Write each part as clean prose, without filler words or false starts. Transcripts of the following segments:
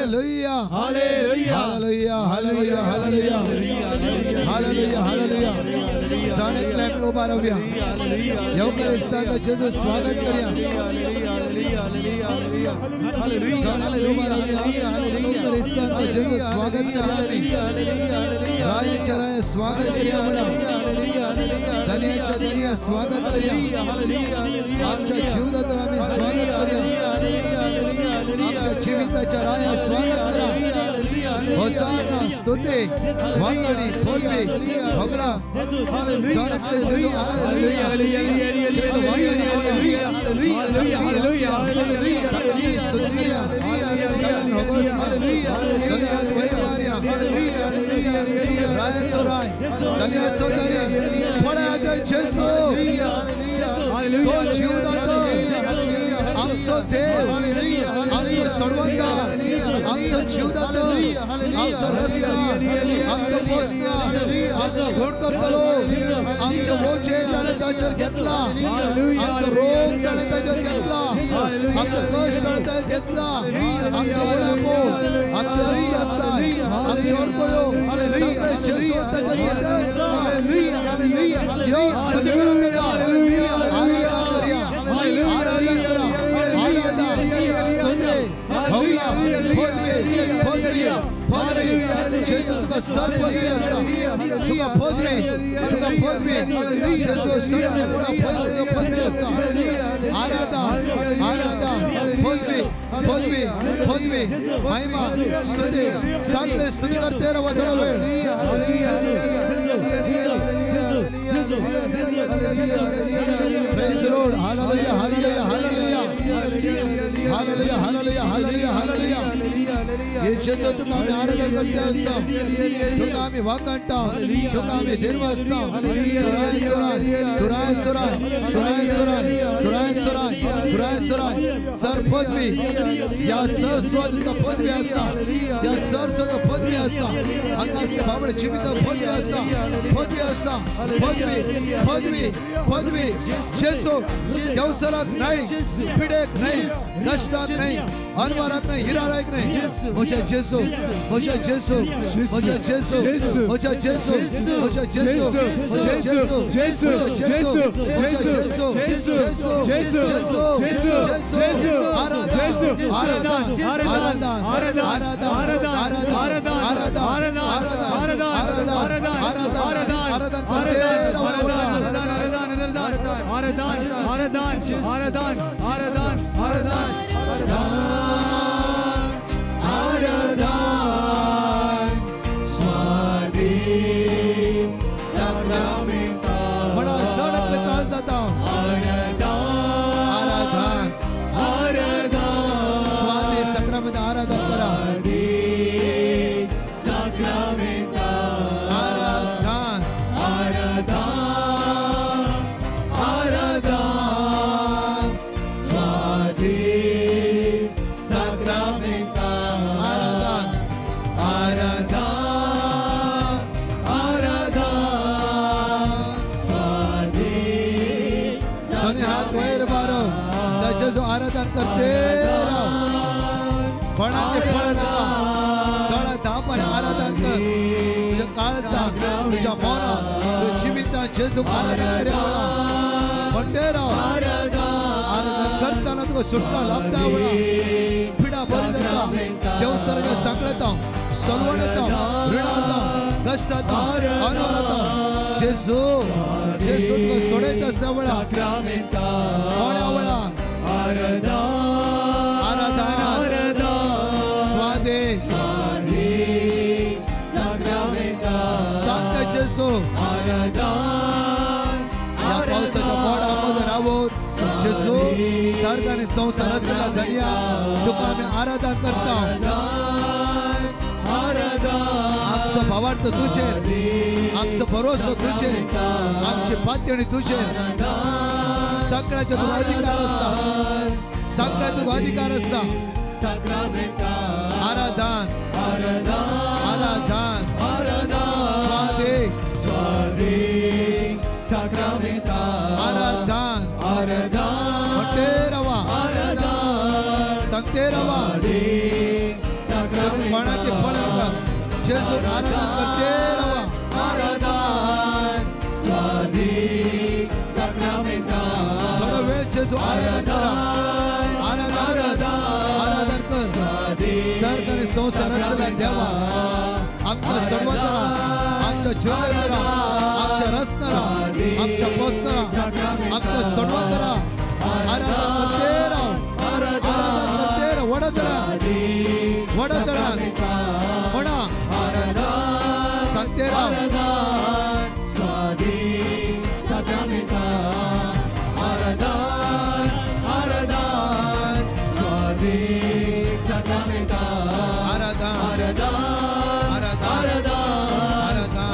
Hallelujah hallelujah hallelujah hallelujah hallelujah hallelujah. जाणेतल्या आमी उबा रावया. येवकार जेजू स्वागत करया. जेजू स्वागत करया. रायाच्या राया स्वागत करया. म्हणा धन्याच्या धन्या स्वागत करया. आमच्या जीवनात आम्ही स्वागत करया. आमच्या जीविताच्या राया स्वागत करा. होसाना स्तुती वांगडी पदवी भगळा. आमचो देव, आमचो सर्वंगार, आमचो जीवदातो, आमचो रस्ता, आमचो पोसना, आमचो घोड करतलो, आमचो वोचे ताणें ताचेर घेतला, आमचो रोग ताणें ताचेर घेतला, आमचो कश्ट ताणें ताचेर घेतला, आमचो उणाको, आमचे अस्वस्थताय, आमच्यो अडकळ्यो सगळें जेजू ताचेर घेतले आसा. यो स्तुती करूं ताका. आराधना करया, आराधना करा. आराधना स्तुती भगला पदवी पदवी पदवी. जेजू तुका सर पदवी आसा. तुका पदवी, तुका पदवी. जेजू सर पयसो पदवी आसा. आराधना आराधना पदवी पदवी पदवी महिमा स्तुती. सगळे स्तुती करते रावा थोडा वेळ. Praise the Lord. Hallelujah, hallelujah, hallelujah. Hallelujah, hallelujah, hallelujah, hallelujah. हे जेजू तुका आमी आराधना करते आसा. तुका आमी वाकाणटा, तुका आमी धीर आसता. तुराय सुराय, तुराय सुराय, तुराय सुराय, तुराय सुराय, तुराय सुराय. सर पदवी, ह्या सर सुद्दां तुका पदवी आसा. ह्या सर सुद्दां पदवी आसा. हांगा बाबडे जिविता पदवी आसा, पदवी आसा, पदवी पदवी पदवी. जेजू देवसराक न्हय, पिडेक न्हय, कश्टाक न्हय, अनवाराक न्हय, हिराराक न्हय. म्हज्या जेजू, म्हज्या जेजू, म्हज्या जेजू, म्हज्या जेजू, म्हज्या जेजू, म्हज्या जेजू, जेजू, जेजू, जेजू, जेजू, जेजू. आराधना आराधना आराधना आराधना आराधना आराधना आराधना आराधना आराधना. स्वाधीन साक्रामेंता. म्हणा सडकले काळ जाता. आराधना आराधना स्वाधीन साक्रामेंता. आराधना करा. स्वाधीन साक्रामेंता. आराधना आराधना आराधना स्वाधीन साक्रामेंता. आराधना आराधना आराधना स्वाधीन. दोन्ही हात वयर मारो. ताचे जो आराधन करते राव. कोणाचे फळ नाका. दोळा धांप आणि आराधन कर. तुझ्या काळजाक, तुझ्या मनाक, तुझ्या जिवितान जेजूक आराधन करया वेळा म्हणटे राव. आराधन करतना तुका सुटका लाभता वेळा. पिडा बरी जाता. देवसराच्या सांगळेता, सलवण येता, ऋणाता, कश्टाता, अनवराता. जेजू जेजू तुका सोडयता आसा वेळा. कोण्या वेळा आराधना स्वाधीन शांत जेजू. ह्या पावसाच्या मोडामध्ये रावून जेजू सारखाने संसार आसला धन्या तुका आमी आराधना करता. आमचो भावार्थ तुजेर, आमचो भरोसो तुजेर, आमची पातयणी तुजेर. सगळ्याचो तुका अधिकार आसा. सगळ्याचो तुका अधिकार आसा. आराधन आराधन स्वाधीन आराधन. म्हणते रवा, सांगते रवा. कोणाचे फळ नाका जेजूक आराधन करते रावा. आराधन स्वाधीन साक्रामेंता. थोडो वेळ जेजू आराधन करा. आराधन आराधन कर. सर्ग आणि संसार रचला देवा आमच्या सर्वतरा आमच्या जीवनारा आमच्या रचणारा आमच्या पोसणारा आमच्या सर्वतरा आराधन करते राव. आराधन करते राव. वडतळा वडतळा म्हणा सांगते राव. आराधन आराधन आराधन आराधन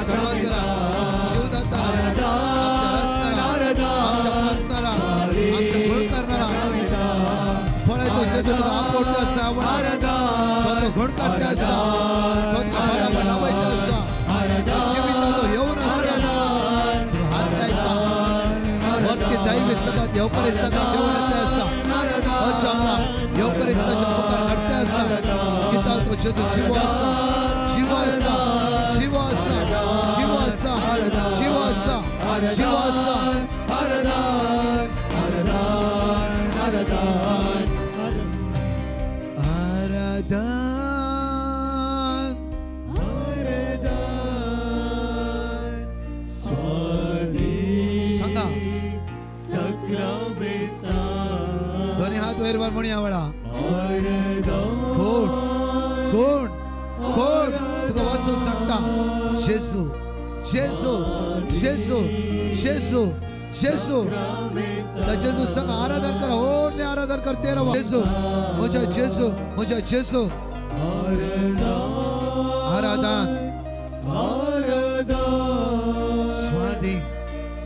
सर्वांतरा शिवदाता आमच्या रचणारा आमच्या पोसणारा आमच्या घोड करणारा फळ तो जेजू तुका आपोवता आसा तो घोड करता आसा तो तुका बराबर लावायचा आसा जिविताचो येवन आसा हात लायता वरती दैवी सदां येवकरिस्ताचो देव येता आसा अजामा येवकरिस्ताच्या मुखार घडते आसा कित्याक तो जेजू जिवो आसा जिवो आसा जिवो आसा जिवो आसा जिवो आसा जिवो आसा. आराधन आराधन स्वाधीन सांगा साक्रामेंता. दोन्ही हात वयर वर म्हणया वेळा. कोण कोण कोण तुका वाचूंक सांगता? जेजू जेजू जेजू जेजू जेजू. त्या जेजू संग आराधन करा. ओनली आराधन करते राव. जेजू म्हज्या जेजू म्हज्या जेजू. आराधन स्वाधीन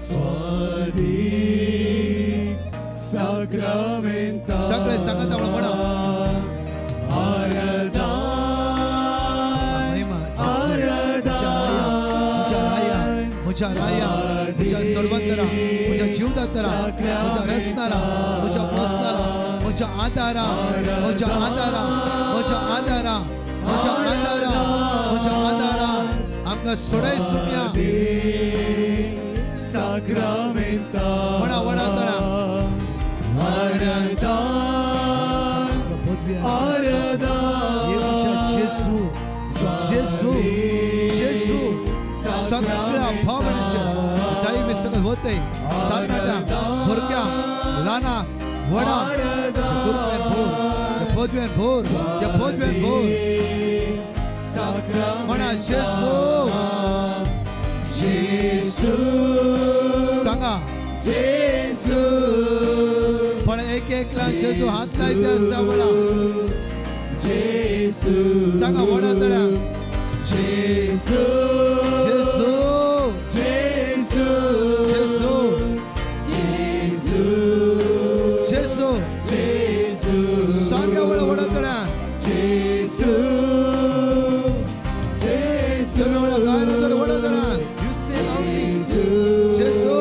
स्वाधीन साक्रामेंता. सगळे सांगत म्हणा. म्हज्या राया म्हज्या सर्वंतरा म्हज्या जीवदातरा म्हज्या रचणारा म्हज्या पोसणारा म्हज्या आदारा म्हज्या आदारा म्हज्या आदारा म्हज्या आदारा म्हज्या आदारा आमकां सोडाय सुम्या साक्रामेंता. म्हणा वडा तळा. जेजू जेजू जेजू. सगळ्या भावनांचे दैवी सगळं होतंय. तरणाट्या भुरग्या ल्हाना व्हडा गुरुवेन भोर पदवेन भोर पदवेन भोर म्हणा जेजू जेजू. सांगा जेजू. पण एक एकला जेजू हात लायते आसा वडा. जेजू सांगा वडा तळ्या. जेजू जेजू जेजू जेजू जेजू जेजू जेजू. सांगा वडा वडा तळ्या. जेजू जेजू. वडा गायन तर वडा तळ्या. जेजू जेजू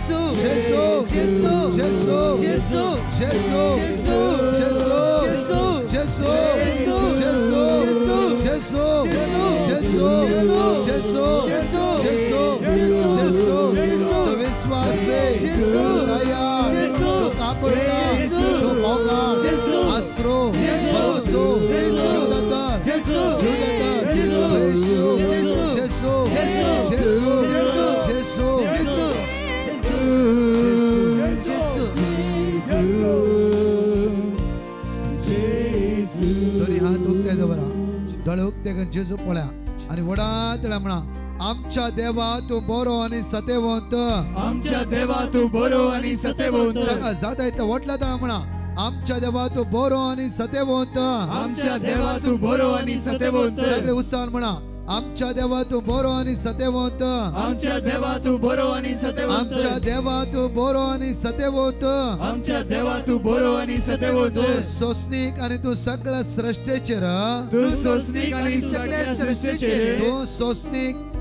जेजू जेजू जेजू जेजू जेजू जेजू जेजू जेजू जेजू जेजू जेजू जेजू जेजू जेजू जेजू जेजू. विश्वासे दया कापुरता मोगा आसरो भरोसो शिवदाता जीवदाता येशू जेजू जेजू जेजू जेजू. दोन्ही हात उक्ते दवरा दोळे उक्ते करून जेजू पळया आणि वडा तळ्या म्हणा. आमच्या देवा तूं बरो आनी सतेवंत. आमच्या देवा तूं बरो आनी सतेवंत. सांगा जाता येता वडला तळ्या म्हणा. आमच्या देवा तूं बरो आनी सतेवंत. आमच्या देवा तूं बरो आनी सतेवंत. सगळे उत्साहान म्हणा. आमच्या देवा तूं बरो आनी सतेवंत. आमच्या देवा तूं बरो आनी सतेवंत. आमच्या देवा तूं बरो आनी सतेवंत. आमच्या देवा तूं बरो आनी सतेवंत. तूं सोसनीक आनी तूं सगळ्या सृष्टेचेर. तूं सोसनीक आनी सगळ्या सृष्टेचेर. तूं सोसनीक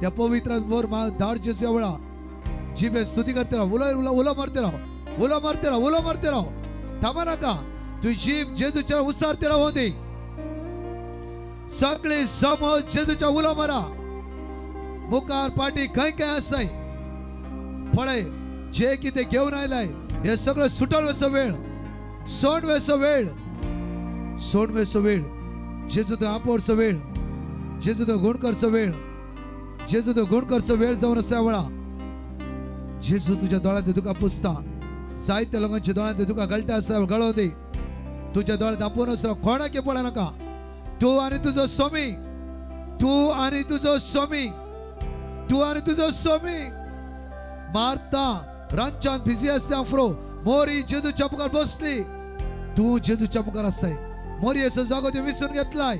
त्या पवित्र वर धाड जेजू वेळा जिबे स्तुती करते राव, उलो उलो उलो मारते राव, उलो मारते राव, उलो मारते राव. थांबा नाका. तुझी जीभ जेजूच्या उसारते राव दे. सगळे समज जेजूच्या उलो मारा. मुखार पाटी खंय खंय आसाय पळय, जे कितें घेवन आयलाय हे सगळं सुटल वेसो वेळ, सोंड वेसो वेळ, सोंड वेसो वेळ. जेजू तो आपोडचो वेळ, जेजू तो गुण करचो वेळ, जेजू तो गुण करचो वेळ जावन आसा वेळा. जेजू तुज्या दोळ्यांत तुका पुसता. जायत्या लोकांच्या दोळ्यांत तुका गळटा आसा, गळोव दी. तुज्या दोळ्यांत आपोवन आसता, कोणाक पळय नाका. तूं आनी तुजो स्वामी, तूं आनी तुजो स्वामी, तूं आनी तुजो स्वामी. मारता रांचान बिजी आसता आफ्रो मोरी जेजूच्या मुखार बसली. तूं जेजूच्या मुखार आसाय. मोरयेचो जागो तुवें विसरून घेतलाय.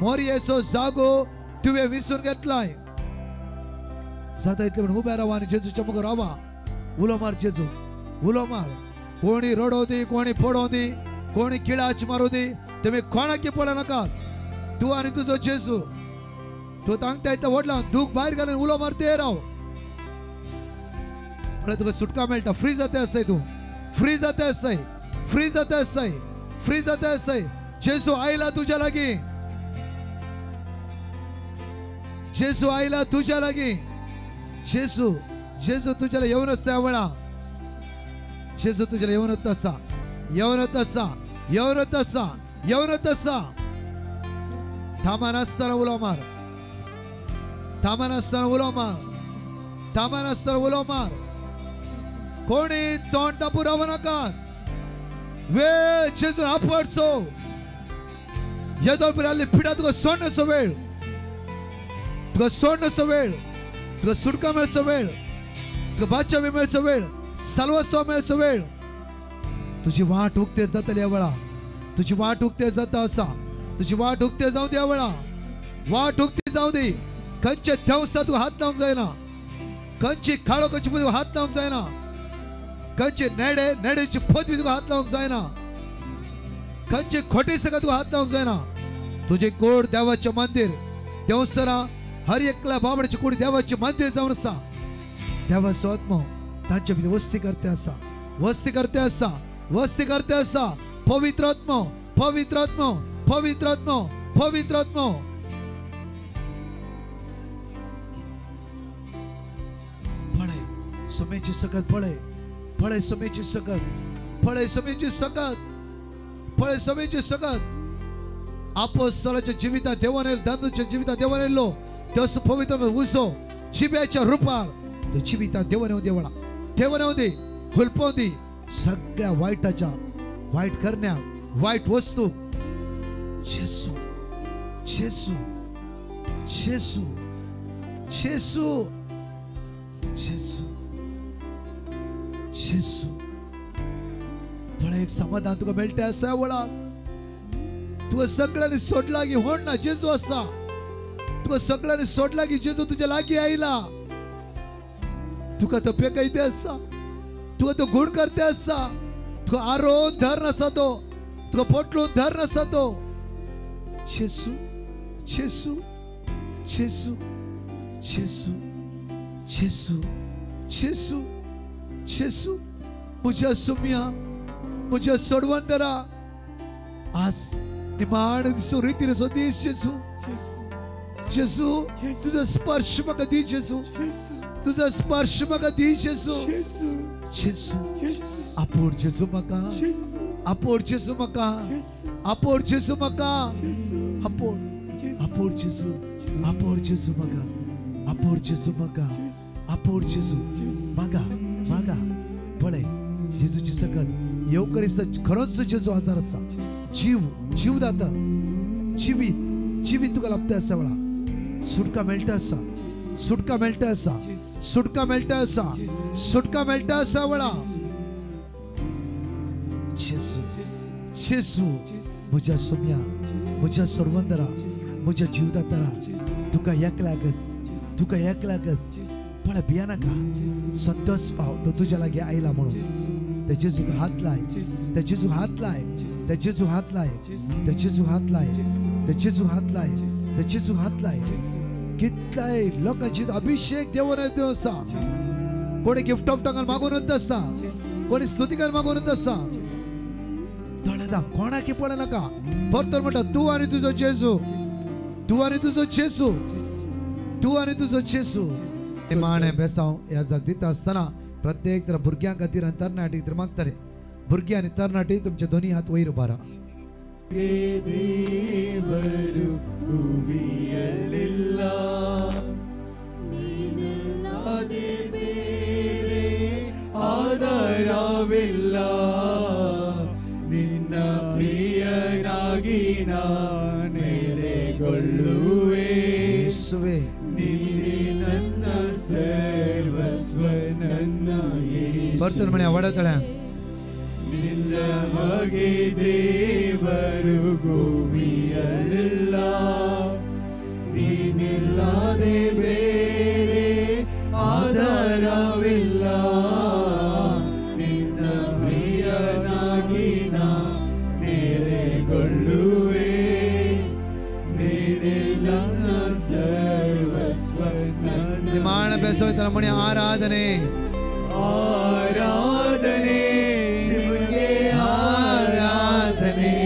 मोरयेचो जागो तुवें विसरून घेतलाय. जाता इतले म्हण उबे रावा आनी जेजूच्या मुखार रावा. उलो मार जेजू, उलो मार. कोणी रडोव दी, कोणी पडोव दी, कोणी किळाच मारू दी, तुमी कोणाक पळय नाका. तूं आनी तुजो जेजू. तूं तांगता इतलो व्हडला दूख भायर घालून उलो मारते राव. पळय तुका सुटका मेळटा. फ्री जाता आसाय तूं, फ्री जाता आसाय, फ्री जाता आसाय, फ्री जाता आसाय. जेजू आयला तुज्या लागीं, जेजू आयला तुज्या लागीं. जेजू, जेजू तुज्या येवन आसा वेळा. जेजू तुज्या येवनच आसा, येवनच आसा, येवनच आसा, येवनच आसा. थांबा नासतना उलो मार, थांबा नासतना उलो मार, थांबा नासतना उलो मार. कोणी तोंड तापून रावू नाकात. वेळ जेजून आपडचो. येदोळ पर्यंत पिडा तुका सोडण्याचो वेळ, तुका सोडण्याचो वेळ, तुका सुटका मेळचो वेळ, तुका बादशाह मेळचो वेळ, साल्वासो मेळचो वेळ. तुजी वाट उक्ते जातली ह्या वेळा. तुजी वाट उक्ते जाता आसा. तुजी वाट उक्ते जावं दी ह्या वेळा. वाट उक्ती जावं दी. खंयचे देवसा तुका हात लावंक जायना. खंयची काळो खंयची तुका हात लावंक जायना. खंयचे नेडे नेडेची पदवी तुका हात लावंक जायना. खंयचे खोटे सगळं तुका हात लावंक जायना. तुजे गोड देवाचें मंदिर देवसरा हर एकल्या बाबड्याची कूड देवाचें मंदिर जावन आसा. देवाचो आत्मो तांचे भितर वस्ती करते आसा, वस्ती करते आसा, वस्ती करते आसा. पवित्र आत्मो, पवित्र आत्मो, पवित्र आत्मो, पवित्र आत्मो. पळय सुमेची सकत, पळय, पळय सुमेची सकत, पळय सुमेची सकत, पळय सुमेची सकत. आपोस्तलाच्या जिवितात देवान येयलो, दानूच्या जिवितात देवान येयलो. तसो पवित्र उजो जिब्याच्या रुपार तो जिवितात देवान येवं दे वेळा. देवान येवं दे, हुलपोवं दी सगळ्या वायटाच्या, वायट करण्या, वायट वस्तू. जेसू, जेसू, जेसू, जेसू, जेसू, जेसू. पळय एक समाधान तुका मेळटा आसा वेळा. तुका सगळ्यांनी सोडला की होण ना जेजू आसा. तुका सगळ्यांनी सोडला की जेजू तुज्या लागीं आयला. तुका तो पेकयते आसा, तुका तो गुण करते आसा. तुका आरोवन धर आसा तो, तुका पोटलून धर आसा तो. जेसू, जेसू, जेसू, जेसू, जेसू, जेसू, जेसू. म्हज्या सुम्या, म्हज्या सोडवंतरा, आज निमाण दिसो रितीर सो दीस जेसू. जेसू तुजो स्पर्श म्हाका दी जेसू. तुजो स्पर्श म्हाका दी जेसू. जेसू आपोड जेसू म्हाका, आपोड जेसू म्हाका, आपोड जेसू म्हाका, आपोड, आपोड जेसू, आपोड जेसू म्हाका, आपोड जेसू म्हाका, आपोड जेसू म्हाका, म्हाका. पळय जेजूची सकत येवकरीस खरोच जेजू आजार आसा. जीव, जीव दाता, जिवीत, जिवीत तुका लाभता आसा वेळा. सुटका मेळटा आसा, सुटका मेळटा आसा, सुटका मेळटा आसा, सुटका मेळटा आसा वेळा. जेसू, जेसू म्हज्या सोम्या, म्हज्या सोडवंदरा, म्हज्या जीवदातारा, तुका एकल्याकच, तुका एकल्याकच. पळय भिया नाका. संतोष पाव तो तुज्या लागीं आयला म्हणून. त्या जेजूक हात लाय, त्या जेजूक हात लाय, त्या जेजूक हात लाय, त्या जेजूक हात लाय, त्या जेजूक हात लाय, त्या जेजूक हात लाय. कितल्याय लोकांची अभिषेक देवून आसा. कोणी गिफ्ट ऑफ टंगान मागूनच आसा, कोणी स्तुतिकार मागूनच आसा. दोळे कोणाकी पळय नाका. परतून म्हणटा तूं आनी तुजो जेजू, तूं आनी तुजो जेजू, तूं आनी तुजो जेजू. माणे बेसांव ह्या जाग दिता आसतना प्रत्येक तर भुरग्यां खातीर आनी तरणाटी खातीर मागतले. भुरगीं आनी तरणाटी तुमचे दोनी हात वयर उबारा. ಆಧಾರವಿಲ್ಲ ನಿನ್ನ ಪ್ರಿಯನಾಗಿ ನೆಲೆಗೊಳ್ಳುವೆ. ಯೇಸುವೇ ನೀನೇ ನನ್ನ ಸರ್ವಸ್ವ ನನ್ನ ಯೇಸುವೆ. ಬರ್ತದೆ ಮನೆ ಒಡತಳೆ. ನಿನ್ನ ಹಾಗೆ ದೇವರು ಭೂಮಿಯಲ್ಲಿಲ್ಲ, ನೀನಿಲ್ಲದೆ ಬೇರೆ ಆಧಾರವಿಲ್ಲ. ನಿನ್ನ ಪ್ರಿಯನಾಗಿ ನೆಲೆಗೊಳ್ಳುವೆ, ನೀನೇ ನನ್ನ ಸರ್ವಸ್ವ ನನ್ನ. ನಿಮಾಣ ಬೆಸೋಯ್ತಾರ ಮಣಿ. ಆರಾಧನೆ ಆರಾಧನೆ ನಿಮಗೆ ಆರಾಧನೆ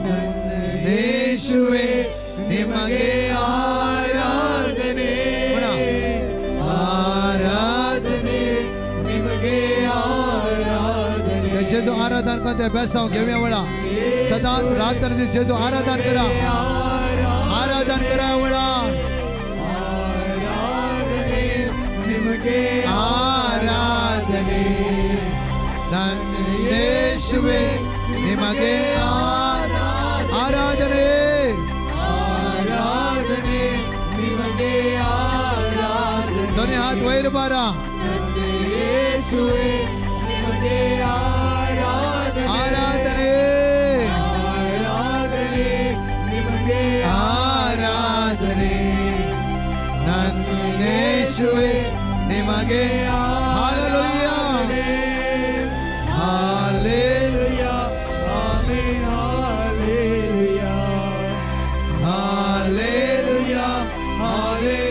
ನನ್ನ ಯೇಸುವೆ ನಿಮಗೆ ಆರಾಧನೆ ಆರಾಧನೆ ನಿಮಗೆ ಆರಾಧನೆ. जेजू आराधन करते बेसाव घेवया वडा सदा रात जेजू आराधन करा, आराधन करा वडा. ಆರಾಧನೆ ನಿಮಗೆ ಆರಾಧನೆ ನನ್ನ ಯೇಸುವೆ ನಿಮಗೆ ಆರಾಧನೆ ಆರಾಧನೆ ನಿಮಗೆ ಆರಾಧನೆ. ಧ್ವನಿ ಹಾತ್ ವೈರ್ ಬಾರ. ಯೇಸುವೆ ನಿಮಗೆ ಆರಾಧನೆ ಆರಾಧನೆ ಆರಾಧನೆ ನಿಮಗೆ ಆರಾಧನೆ ನನ್ನ ಯೇಸುವೆ ನಿಮಗೆ. Hallelujah hallelujah amen hallelujah hallelujah hallelujah.